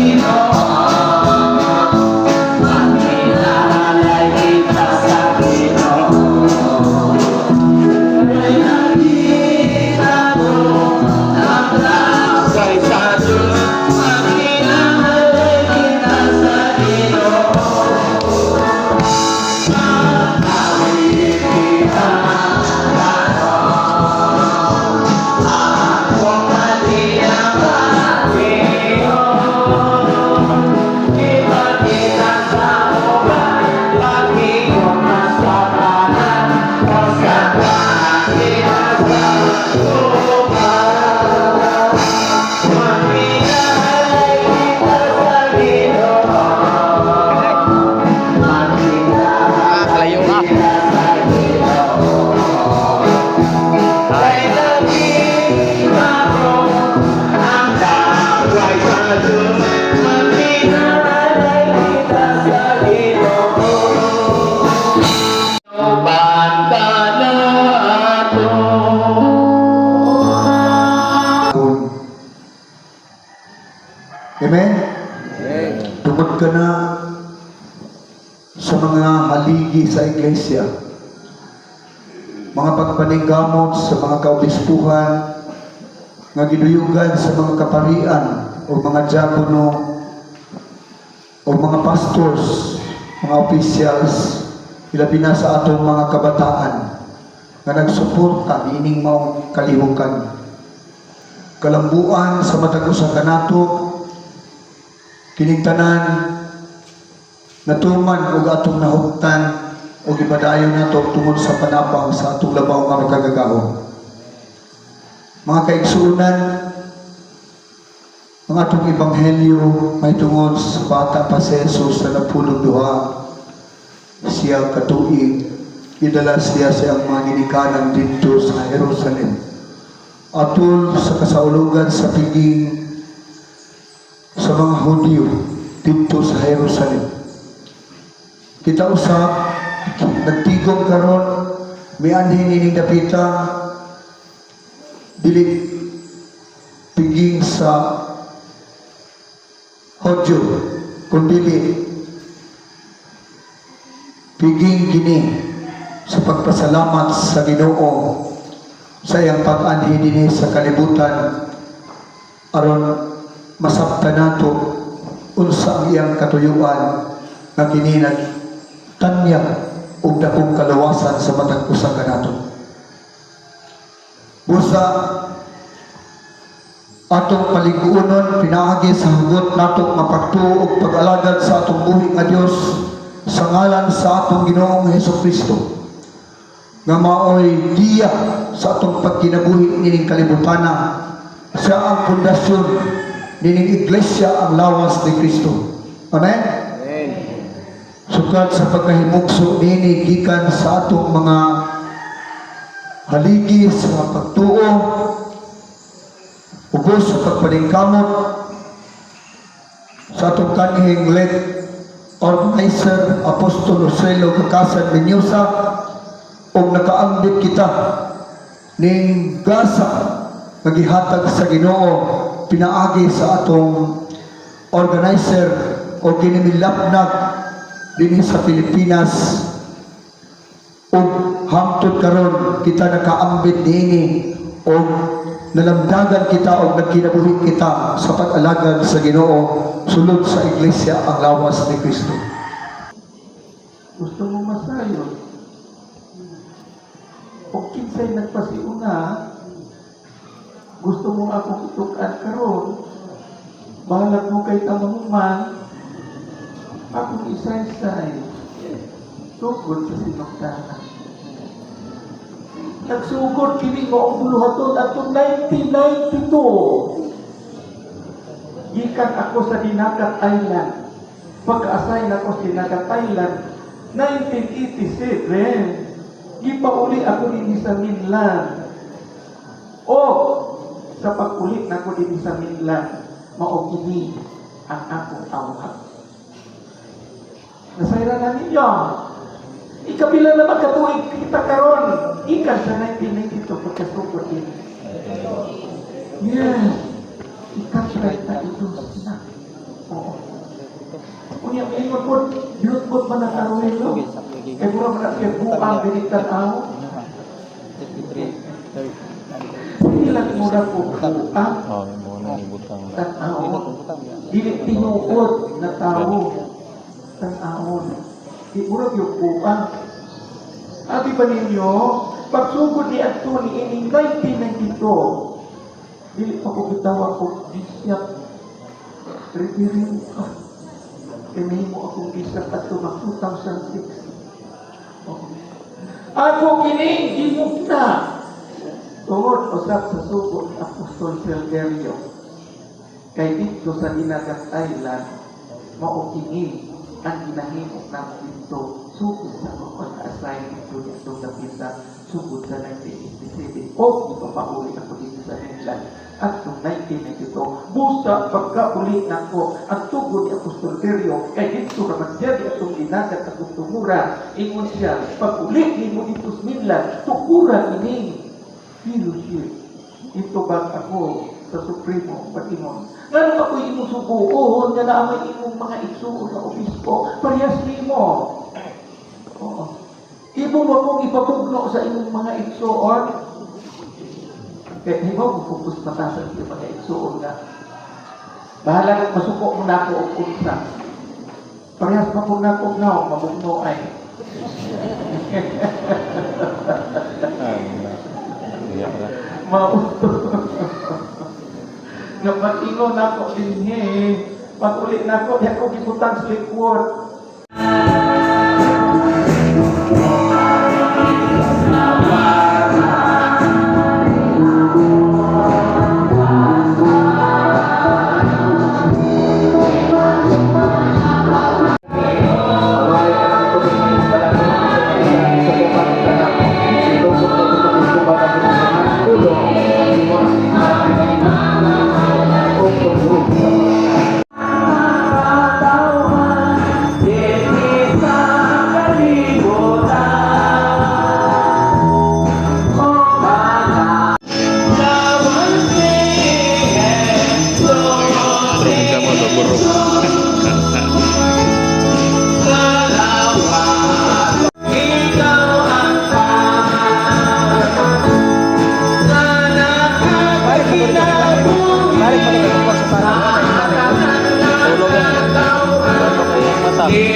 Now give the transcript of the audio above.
Ginoo. Makinalay kita sa Ginoo. Kay nakita ko ang kay sa Diyos. Makinalay kita sa Ginoo. Awit kita karon. Ako patio. Ipakita sa uban, paghigugma sa tanan, Pasakahan kita sa uban. Makinalay kita sa Ginoo. Makinalay Layo ka. Kita sa Ginoo. Kay nakita ko ang kay sa Diyos. Makinalay kita sa Ginoo. Uban ka nato. Kung Amen? Tungod ka na sa mga haligi sa iglesia, mga pagpaningkamot sa mga kaobispuhan, nga giduyugan sa mga kaparian o mga diakono o mga pastors, mga officials, ilabi na sa atong mga kabataan nga nagsuporta niining maong kalihukan. Kalambuan sa matag usa kanato, kining tanan natuman og atong nahugtan og ipadayon nato tungod sa panabang sa atong labaw nga makagagahom. Mga kaigsuonan, ang atong ebanghelyo may tungod sa bata pa si Jesus sa 12 siya katuig, gidala siya sa iyang mga ginikanan didto sa Jerusalem. Atol sa kasaulugan sa piging sa mga Hudyo didto sa Jerusalem. Kita usab nagtigom karon, mianhi nining dapita, dili piging sa Hudyo kundi piging kini sa pagpasalamat sa Ginoo sa iyang pag-anhi dinhi sa kalibutan aron masabtan nato unsa ang iyang katuyuan nga kini nagtanyag og dakong kalawasan sa matag usa kanato. Busa atong paliguonon pinaagi sa hugot nato nga pagtuo ug pag-alagad sa atong buhi nga Dios sa ngalan sa atong Ginoong Hesus Kristo nga maoy giya sa atong pagkinabuhi nining kalibutana. Siya ang pundasyon nining iglesia, ang lawas ni Kristo. Amen. Sukad sa pagkahimugso nini gikan sa atong mga haligi sa pagtuo, ubos sa pagpaningkamot sa atong kanhing lead organizer, Apostol Roselo Kakasan Minyusa, ug nakaambit kita ning gasa nga gihatag sa Ginoo pinaagi sa atong organizer o kinimilapnag dinhi sa Pilipinas, ug hangtod karon kita nakaambit niini og nalamdagan kita og nagkinabuhi kita sa pag-alagad sa Ginoo sulod sa iglesia, ang lawas ni Kristo. Gusto mo masayon. O kinsay nagpasiuna, gusto mo akong itukan karon, bahalag mo kay tamahuman, akong isaysay, tungkol sa sinugdanan. Nagsugod kini maong buluhaton atong 1992. Gikan ako sa Dinagat Island. Pagka-assign ako sa Dinagat Island, 1987, gipauli ako dinhi sa mainland. O sa pag-uli nako dinhi sa mainland, mao kini ang akong tawag. Nasayran na ninyo. Ikapila na magkatuig kita karon? Ikan sa 1992 pagkasugod din. Yes. Ika-32 na. O Unya ingon po, bilot man ang Aruelo. Kay mura man ang siya buang dili tan-aw. Hindi lang mura ko buang Oh, mo na ibutang na. tan-awon. Dili tinuod na tao. Tan-awon. Di mura yung buang. Abi ba ninyo, pagsugod ni Anthony ining 1992, dili pa ko gitawag ko bishop. Reverend ka. Kay mahimo akong bishop adto mag 2006. Oh. Ako kining gimugna. Tungod usab sa sugo ni Apostol Silverio. Kay dito sa Dinagat Island, mao kini ang ginahimo namo dito sugod sa akong pag-assign dito dito dapita sugod sa 1987 o ipapauli ako dito sa mainland at 1992. Busa pagkauli nako ang tugon ni Apostol Berio, kay dito raman siya di atong Dinagat atong tumura. Ingon siya, pag uli nimo dito sa mainland, tukura ining fellowship. Ito ba ako sa Supremo patingon? Ngano ako imong subuon nga naa may imong mga igsuon nga obispo, parehas nimo. Oo. Imo mo akong ipapugno sa imong mga igsuon. Kaya di ba mo focus mata sa iyong mga igsuon nga bahala kung masuko mo na ako og unsa. Parehas pa po na ako nga, mabugno ay. Ay, na. Iya ra. Mao. Nga pag-ingon nako dinhi, pag uli nako, di ako gibutang sa likod. Ka mo sa burok. Tulog ang mata.